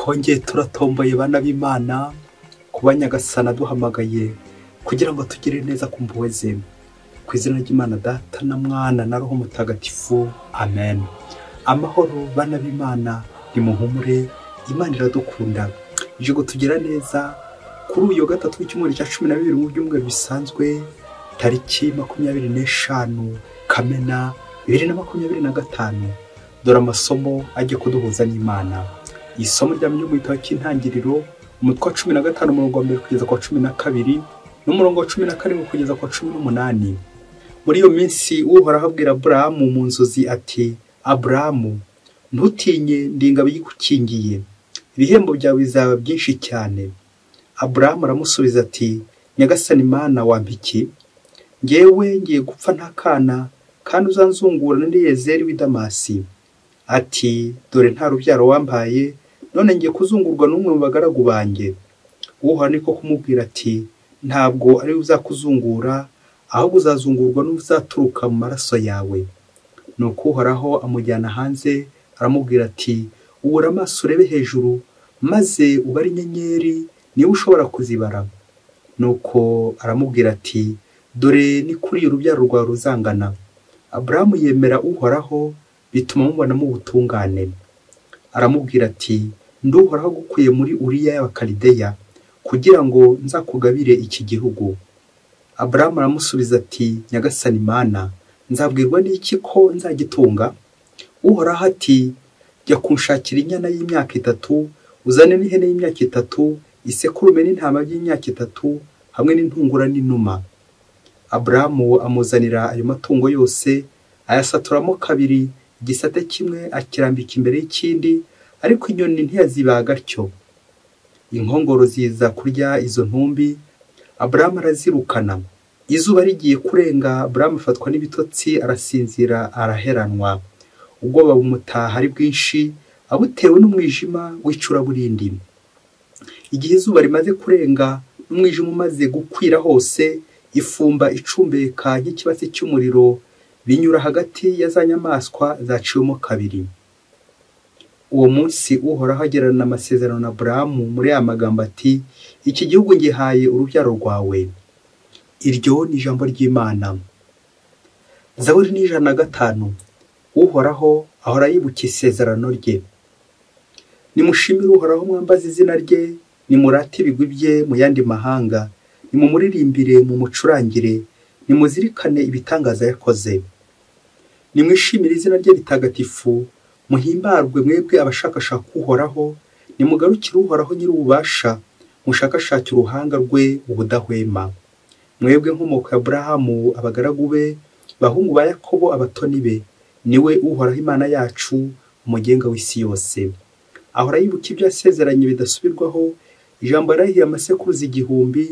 Twongeye turatomboye bana b'Imana kuba Nyagasana duhamagaye kugira ngo tugire neza ku mpuhwe ze. Ku izina ry'Imana Data na Mwana na Roho Mutagatifu, amen. Amahoro bana b'Imana, nimuhumure, Imana iradukunda. Ije kutugira neza kuri uyu gatatu w'icyumweru cya 12 mu byumweru bisanzwe, tariki 25 Kamena 2025. Dore amasomo ajye kuduhuza n'Imana. Isomo rya mu gitabo cy'Intangiriro, umutwe wa 15 umurongo wa 1 kugeza kwa 12 n'umurongo wa 17 kugeza kwa 18. Muri iyo minsi Uhoraho abwira Aburahamu mu nzozi ati: Aburahamu, ntutinye, ndi ingabo igukingiye, ibihembo byawe bizaba byinshi cyane. Aburahamu aramusubiza ati: Nyagasani Mana, wampa iki? Njyewe ngiye gupfa nta kana, kandi uzanzungura ni Eliyezeri w'i Damasi. Ati: dore nta rubyaro wampaye, none ngiye kuzungurwa n'umwe mu bagaragu banjye. Uhoraho niko kumubwira ati: ntabwo ari we uzakuzungura, ahubwo uzazungurwa n'uzaturuka mu maraso yawe. Nuko Uhoraho amujyana hanze, aramubwira ati: ubura amaso urebe hejuru, maze ubare inyenyeri, niba ushobora kuzibara. Nuko aramubwira ati: dore ni kuri urubyaro rwawe ruzangana. Aburahamu yemera Uhoraho, bituma amubonamo ubutungane. Aramubwira ati: nduhoraho agukuye muri Uriya y'Abakalideya, kugira ngo nzakugabire iki gihugu. Aburahamu aramusubiza ati: Nyagasani Mana, nzabwirwa n'iki ko nzagitunga? Uhoraho ati: jya kunshakira inyana y'imyaka 3, uzane n'ihene y'imyaka 3, isekurume n'intama by'imyaka 3, hamwe n'intungura n'inuma. Aburahamu amuzanira ayo matungo yose, ayasaturamo kabiri, igisate kimwe akirambika imbere y'ikindi, ariko inyoni ntiyazibaga atyo. Inkongoro ziza kurya izo ntumbi, Aburahamu arazirukana. Izuba rigiye kurenga, Aburahamu afatwa n'ibitotsi, arasinzira, araheranwa. Ubwoba bumutaha ari bwinshi, abutewe n'umwijima w'icuraburindi. Igihe izuba rimaze kurenga, n'umwijima umaze gukwira hose, ifumba icumbeka nk'ikibatsi cy'umuriro binyura hagati ya za nyamaswa zaciwemo kabiri. Uwo munsi Uhoraho agirana amasezerano na Aburahamu muri aya magambo ati: iki gihugu ngihaye urubyaro rwawe. Iryo ni ijambo ry'Imana. Zaburi ni 105. Uhoraho ahora yibuka isezerano rye. Nimushimire Uhoraho mwambaze izina rye, nimurate ibigwi bye mu yandi mahanga, nimumuririmbire mumucurangire, nimuzirikane ibitangaza yakoze. Nimwishimire izina rye ritagatifu, muhimbarwe mwebwe abashakashaka Uhoraho, nimugarukire Uhoraho nyir'ububasha, mushakashake uruhanga rwe ubudahwema. Mwebwe nkomoko ya Aburahamu abagaragu be, bahungu ba Yakobo abatoni be, niwe Uhoraho Imana yacu, umugenga w'isi yose. Ahora yibuka ibyo yasezeranye bidasubirwaho, ijambo yarahiye amasekuruza 1000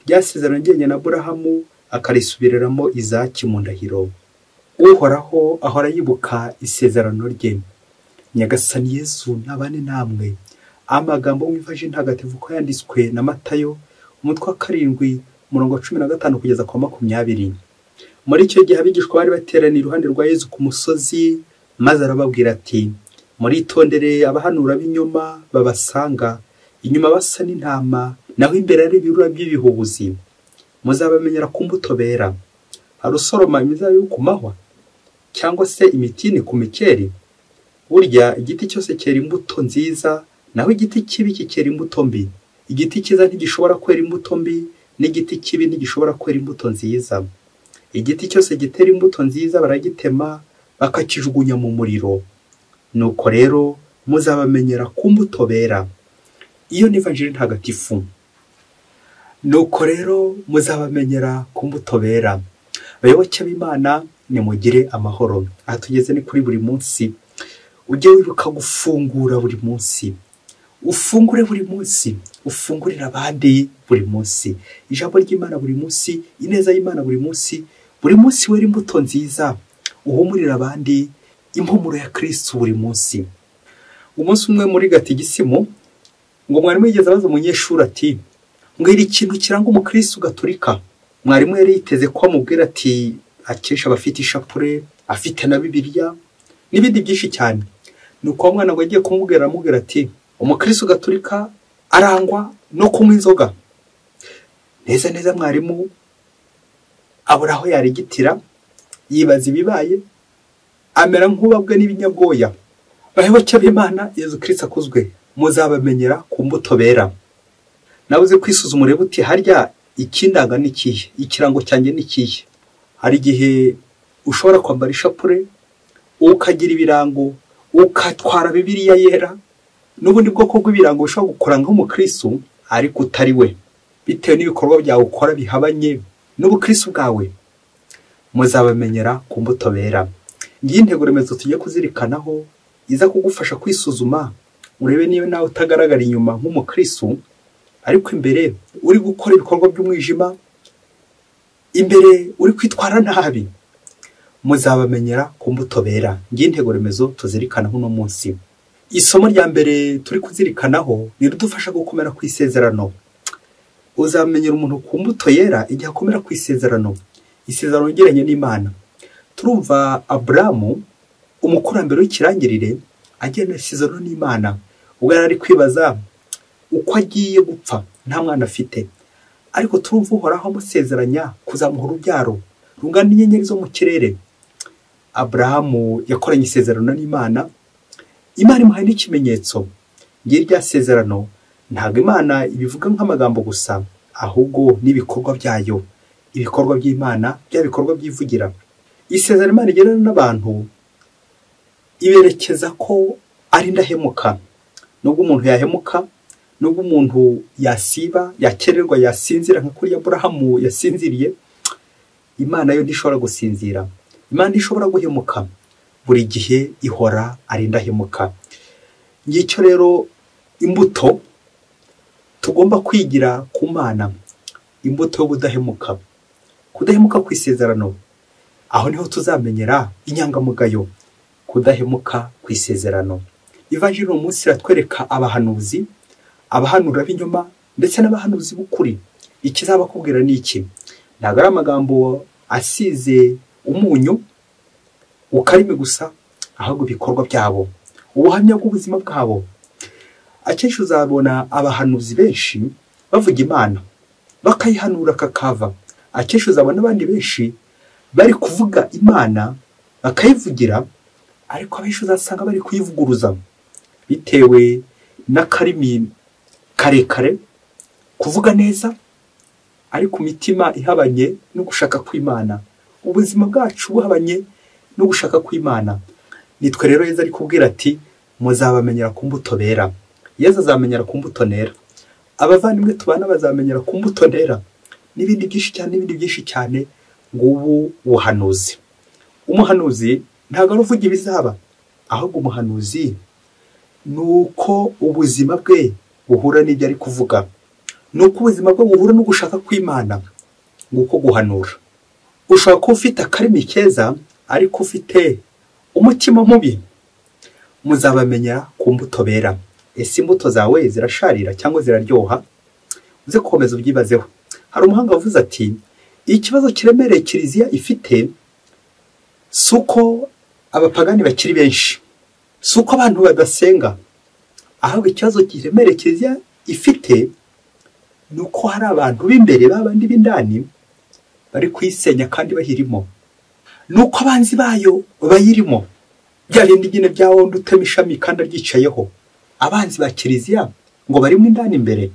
ryasezeranye agiranye na Aburahamu, akarisubiriramo Izaki mu ndahiro. Uhoraho ahora yibuka isezerano rye. Nyagasani Yesu nabane namwe. Amagambo mu Ivanjiri Ntagatifu ko yanditswe na Matayo, umutwe wa 7 umurongo wa 15 kugeza kwa 20. Muri icyo gihe abigishwa bari bateraniye iruhande rwa Yesu ku musozi, maze arababwira ati: muritondere abahanura b'inyuma babasanga inyuma basa n'intama, naho imbere ari ibirura by'ibihubuzi. Muzabamenyera ku mbuto bera. Hari usoroma imizabibu ku mahwa, cyangwa se imitini ku mikeri? Burya igiti cyose cyera imbuto nziza, naho igiti kibi kikera imbuto mbi. Igiti cyiza ntigishobora kwera imbuto mbi, n'igiti kibi ntigishobora kwera imbuto nziza. Igiti cyose gitera imbuto nziza baragitema, bakakijugunya mu muriro. Nuko rero muzabamenyera ku mbuto bera. Iyo ni Ivanjiri Ntagatifu. Nuko rero muzabamenyera ku mbuto bera. Abayoboke b'Imana, nimugire amahoro. Aha tugeze ni kuri buri munsi. Ujye wibuka gufungura buri munsi, ufungure buri munsi, ufungurire abandi buri munsi, ijambo ry'Imana buri munsi, ineza y'Imana buri munsi. Buri munsi wera imbuto nziza, uhumurire abandi impumuro ya Kristo buri munsi. Umunsi umwe muri gatigisimu, ngo mwarimu yigeze abaza umunyeshuri ati: mbwira ikintu kiranga umukristo gaturika. Mwarimu yari yiteze ko amubwira ati akesha abafite ishapure, afite na Bibiliya n'ibindi byinshi cyane. Nuko mwana ngo agiye kumubwira, aramubwira ati: Umukristo gatolika arangwa no kunywa inzoga. Neza neza mwarimu abura aho yarigitira, yibaza ibibaye, amera nk'ubabwe n'ibinyabwoya. Bayoboke b'Imana, Yezu Kristo akuzwe, muzabamenyera ku mbuto bera. Nawe uze kwisuzuma urebe uti harya ikindanga ni ikihe, ikirango cyanjye ni ikihe. Hari igihe ushobora kwambara ishapure, ukagira ibirango, ukatwara Bibiliya yera, n'ubundi bwoko bw'ibirango ushobora gukora nk'umukristo ariko utari we, bitewe n'ibikorwa byawe ukora bihabanye n'ubukristo bwawe. Muzabamenyera ku mbuto bera. Ngiyi intego remezo tugiye kuzirikanaho, iza kugufasha kwisuzuma urebe niba nawe utagaragara inyuma nk'umukristo ariko imbere uri gukora ibikorwa by'umwijima, imbere uri kwitwara nabi. Muzabamenyera ku mbuto bera. Ngiyi intego remezo tuzirikanaho uno munsi. Isomo rya mbere turi kuzirikanaho riradufasha gukomera ku isezerano. Uzamenyera umuntu ku mbuto yera igihe akomera ku isezerano, isezerano yegeranye n'Imana. Turumva Aburamu umukurambere w'ikirangirire agirana isezerano n'Imana, ubwo yari ari kwibaza uko agiye gupfa nta mwana afite, ariko turumva Uhoraho amusezeranya kuzamuha urubyaro rungana n'inyenyeri zo mu kirere. Aburahamu yakoranye isezerano n'Imana, Imana imuhaye n'ikimenyetso. Ngiye rya sezerano ntabwo Imana ibivuga nk'amagambo gusa, ahubwo n'ibikorwa byayo, ibikorwa by'Imana bya bikorwa byivugira. Isezerano Imana igirana n'abantu iberekeza ko ari indahemuka. Nubwo umuntu yahemuka, nubwo umuntu yasiba, yakererwa, yasinzira nka kuriya Aburahamu yasinziriye, Imana yo ntishobora gusinzira, Imana ntishobora guhemuka, buri gihe ihora ari indahemuka. Ngicyo rero imbuto tugomba kwigira ku Mana, imbuto y'ubudahemuka, kudahemuka ku isezerano. Aho niho tuzamenyera inyangamugayo, kudahemuka ku isezerano. Ivanjiri uno munsi iratwereka abahanuzi, abahanura b'inyuma ndetse n'abahanuzi b'ukuri. Ikizabakubwira ni iki? Ntabwo ari amagambo asize umunyu ukarimi gusa, ahubwo ibikorwa byabo, ubuhamya bw'ubuzima bwabo. Akenshi uzabona abahanuzi benshi bavuga Imana bakayihanura kakava. Akenshi uzabona abandi benshi bari kuvuga Imana bakayivugira, ariko abenshi uzasanga bari kuyivuguruza bitewe n'akarimi karekare, kuvuga neza ariko imitima ihabanye no gushaka kw'Imana, ubuzima bwacu buhabanye no gushaka kw'Imana. Nitwe rero Yezu ari kubwira ati muzabamenyera ku mbuto bera. Yezu azamenyera ku mbuto nera, abavandimwe tubana bazamenyera ku mbuto nera, n'ibindi byinshi cyane, n'ibindi byinshi cyane. Ngubu buhanuzi. Umuhanuzi ntabwo ari uvuga ibizaba, ahubwo umuhanuzi ni uko ubuzima bwe buhura n'ibyo ari kuvuga, ni uko ubuzima bwe buhura no gushaka kw'Imana. Nguko guhanura. Ushobora kuba ufite akarimi keza ariko ufite umutima mubi. Muzabamenyera ku mbuto bera. Ese imbuto zawe zirasharira cyangwa ziraryoha? Uze gukomeza ubyibazeho. Hari umuhanga wavuze ati ikibazo kiremereye Kiliziya ifite si uko abapagani bakiri benshi, si uko abantu badasenga, ahubwo ikibazo kiremereye Kiliziya ifite ni uko hari abantu b'imbere babandi b'indani bari kuyisenya kandi bahirimo, ni uko abanzi bayo bayirimo. Bya bindi nyine bya wundi utema ishami kandi aryicayeho, abanzi ba Kiliziya ngo barimo indani imbere.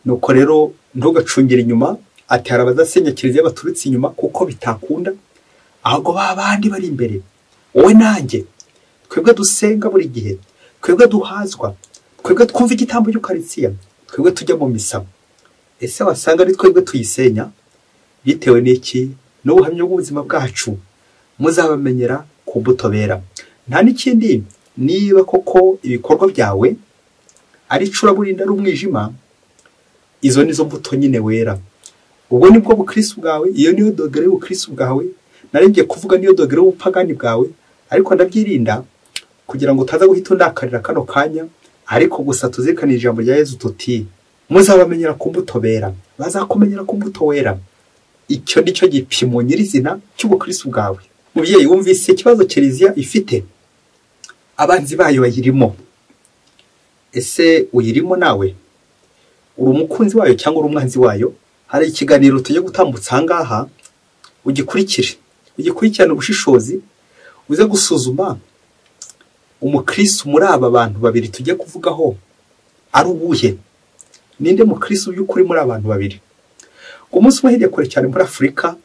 Nuko rero ntugacungire inyuma ati hari abadasenya Kiliziya baturutse inyuma, kuko bitakunda, ahubwo ba bandi bari imbere, wowe nanjye, twebwe dusenga buri gihe, twebwe duhazwa, twebwe twumva igitambo cy'Ukaristiya, twebwe tujya mu misa. Ese wasanga ari twebwe tuyisenya? Bitewe n'iki? N'ubuhamya bw'ubuzima bwacu. Muzabamenyera ku mbuto bera. Nta n'ikindi, niba koko ibikorwa byawe ari icuraburindi, ari umwijima, izo nizo mbuto nyine wera. Ubwo nibwo bukristo bwawe, iyo niyo dogere y'ubukristo bwawe. Naringiye kuvuga niyo dogere y'ubupagani bwawe, ariko ndabyirinda kugira ngo utaza guhita undakarira kano kanya. Ariko gusa tuzirikane ijambo rya Yezu tuti muzabamenyera ku mbuto bera, bazakumenyera ku mbuto wera. Icyo nicyo gipimo nyirizina cy'ubukristo bwawe. Mubyeyi, wumvise ikibazo Kiliziya ifite? Abanzi bayo bayirimo. Ese uyirimo nawe? Uri umukunzi wayo cyangwa uri umwanzi wayo? Hari ikiganiro tujye gutambutsa aha ngaha, ugikurikire, ugikurikirane ubushishozi, uze gusuzuma umukristo muri aba bantu babiri tujye kuvugaho ari ubuhe. Ninde mukristo by'ukuri muri abantu babiri? Umunsi umwe hirya kure cyane muri Afurika,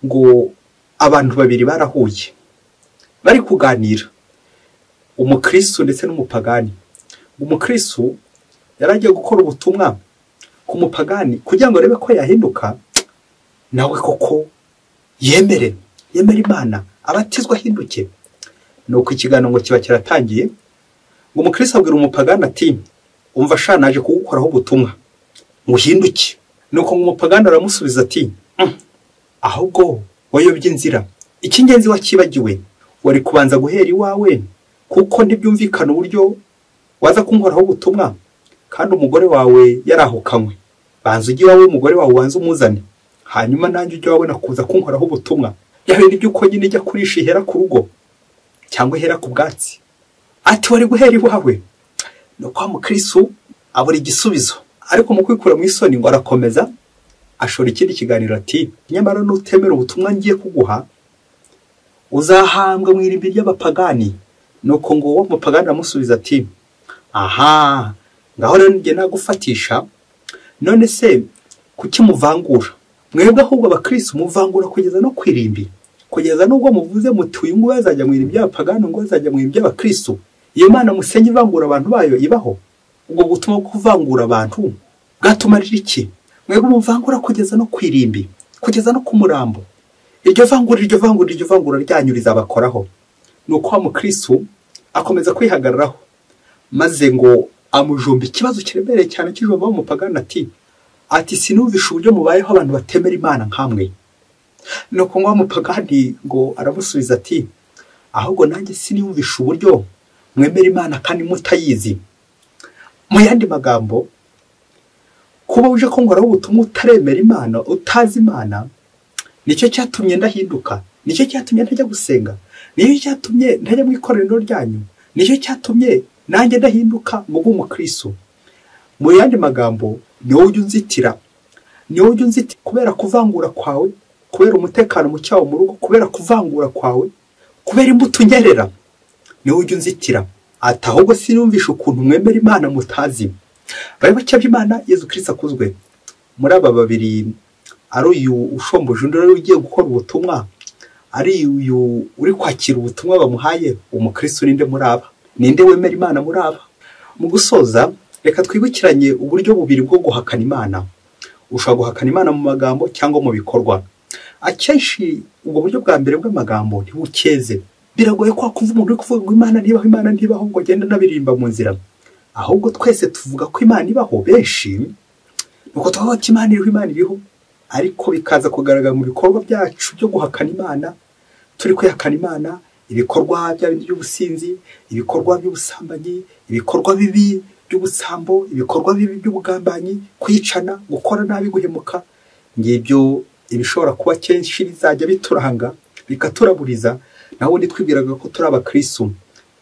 ngo abantu babiri barahuye bari kuganira, umukristo ndetse n'umupagani. Umukristo yaragiye gukora ubutumwa ku mupagani kugira ngo arebe ko yahinduka, nawe koko yemere Imana, abatizwa ahinduke. Nuko ikiganiro ngo kiba kiratangiye, ngo umukristo abwira umupagani ati umva sha, naje kugukoraho ubutumwa ngo uhinduke. Nuko umupagani aramusubiza ati ahubwo wayobye inzira, icy'ingenzi wakibagiwe, wari kubanza guhera iwawe, kuko ntibyumvikana uburyo waza kunkoraho ubutumwa kandi umugore wawe yarahukanywe. Banza ujye iwawe, umugore wawe ubanze umuzane, hanyuma nanjye ujye wabona kuza kunkoraho ubutumwa. Bya bindi by'uko nyine ijya kurisha ihera ku rugo cyangwa ihera ku bwatsi. Ati wari guhera iwawe. Nuko wa mukristo abura igisubizo, ariko mu kwikura mu isoni ngo arakomeza ashora ikindi kiganiro ati nyamara nutemera ubutumwa ngiye kuguha uzahambwa mu irimbi ry'abapagani. Nuko ngo uwo mupagani aramusubiza ati aha, ngaho rero njye nagufatisha, none se kuki muvangura? Mwebwe ahubwo abakristo muvangura kugeza no kwirimbi, kugeza nubwo muvuze muti uyu nguyu azajya mu irimbi ry'abapagani, ngo azajya mu irimbi ry'abakristo. Iyo Mana musenye ivangura abantu bayo ibaho? Ubwo butumwa bwo kuvangura abantu bwatumarira iki? Mwebwe muvangura kugeza no kwirimbi, kugeza no ku murambo. Iryo vangura, iryo vangura, iryo vangura ryanyu rizabakoraho. Nuko wa mukristo akomeza kwihagararaho, maze ngo amujomba ikibazo kiremereye cyane kijomba umupagani ati sinumvisha uburyo mubayeho abantu batemera Imana nkamwe. Nuko ngo umupagani ngo aramusubiza ati ahubwo nanjye sinumvisha uburyo mwemera Imana kandi mutayizi. Mu yandi magambo, kuba uje kunkoraho ubutumwa utaremera Imana, utazi Imana, nicyo cyatumye ndahinduka, nicyo cyatumye ntajya gusenga, nicyo cyatumye ntajya mu ikoraniro ryanyu, nicyo cyatumye nanjye ndahinduka ngo mbe umukristo. Mu yandi magambo, ni wowe ujya unzitira, ni wowe ujya unzitira kubera kuvangura kwawe, kubera umutekano muke wawe mu rugo, kubera kuvangura kwawe, kubera imbuto unyerera, ni wowe ujya unzitira. Ati ahubwo sinumvisha ukuntu mwemera Imana mutazi. Bayoboke b'Imana, Yezu Kristo akuzwe. Muri aba babiri, ari uyu ushomboje undi ugiye gukora ubutumwa, ari uyu uri kwakira ubutumwa bamuhaye, umukristo ninde muri aba? Ninde wemera Imana muri aba? Mu gusoza, reka twibukiranye uburyo bubiri bwo guhakana Imana. Ushobora guhakana Imana mu magambo cyangwa mu bikorwa. Akenshi ubwo buryo bwa mbere bw'amagambo ntibukeze. Biragoye ko wakumva umuntu uri kuvuga ngo Imana ntibaho, Imana ntibaho, ngo agende anabirimba mu nzira. Ahubwo twese tuvuga ko Imana ibaho, benshi nuko tuvuga ko Imana iriho, Imana iriho, ariko bikaza kugaragara mu bikorwa byacu byo guhakana Imana. Turi kwihakana Imana, ibikorwa by'ubusinzi, ibikorwa by'ubusambanyi, ibikorwa bibi by'ubusambo, ibikorwa bibi by'ubugambanyi, kwicana, gukora nabi, guhemuka. Ngibyo ibishobora kuba kenshi bizajya bituranga bikaturaburiza. Naho ubundi twibwiraga ko turi abakristo,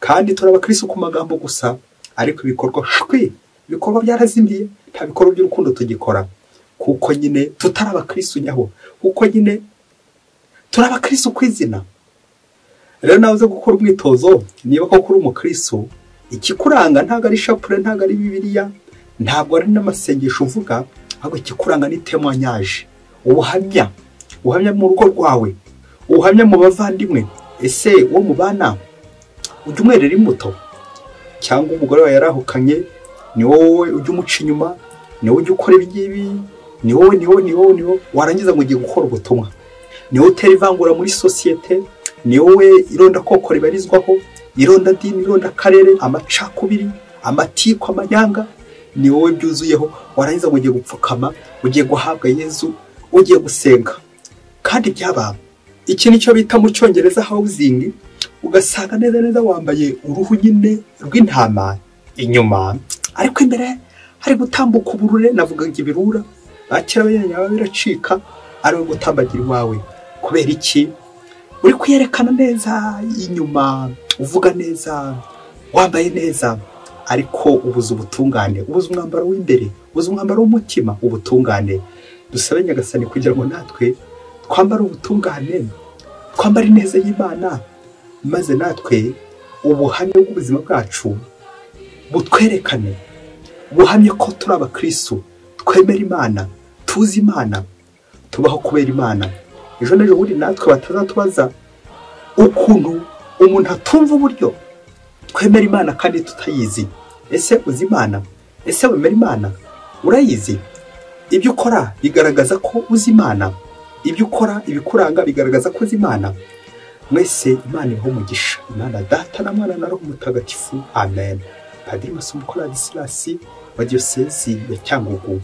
kandi turi abakristo ku magambo gusa, ariko ibikorwa shwi, ibikorwa byarazimiye, nta bikorwa by'urukundo tugikora, kuko nyine tutari abakristo nyaho, kuko nyine turi abakristo ku izina. Rero nawe uze gukora umwitozo, niba koko uri umukristo, ikikuranga ntabwo ari shapure, ntabwo ari Bibiliya, ntabwo ari n'amasengesho uvuga, ahubwo ikikuranga ni témoignage, ubuhamya, ubuhamya mu rugo rwawe, ubuhamya mu bavandimwe. Ese uwo mubana ujya umwerera imbuto? Cyangwa umugore wawe yarahukanye, ni wowe ujya umuca inyuma, ni wowe ujya ukora ibingibi, ni wowe, ni wowe, ni wowe, ni wowe, warangiza ngo ugiye gukora ubutumwa, ni wowe utera ivangura muri sosiyete, ni wowe ironda koko ribarizwaho, ironda dini, ironda karere, amacakubiri, amatiku, amanyanga, ni wowe byuzuyeho. Warangiza ngo ugiye gupfukama, ugiye guhabwa Yezu, ugiye gusenga. Kandi byaba iki nicyo bita mu cyongereza housing, ugasanga neza neza wambaye uruhu nyine rw'intama inyuma, ariko imbere hari gutambuka uburure, navuga ngo ibirura bakira abanyanya biracika, ari we gutambagira iwawe. Kubera iki? Uri kwiyerekana neza inyuma, uvuga neza, wambaye neza, Ariko ubuze ubutungane, ubuze umwambaro w'imbere, ubuze umwambaro w'umutima, ubutungane. Dusabe Nyagasani kugira ngo natwe twambare ubutungane, twambare ineza y'Imana, maze natwe ubuhamya bw'ubuzima bwacu butwerekane, buhamye ko turi abakristo, twemera Imana, tuzi Imana, tubaho kubera Imana. Ejo n'ejo bundi natwe batazatubaza ukuntu umuntu atumva uburyo twemera Imana kandi tutayizi. Ese uzi Imana? Ese wemera Imana? Urayizi? Ibyo ukora bigaragaza ko uzi Imana. Ibyo ukora, ibikuranga bigaragaza ko uzi Imana. Mwese Imana ibahe umugisha. Imana Data na Mwana na Roho Mutagatifu. Amen. Padiri Masumbuko Ladislas wa Diyosezi ya Cyangugu.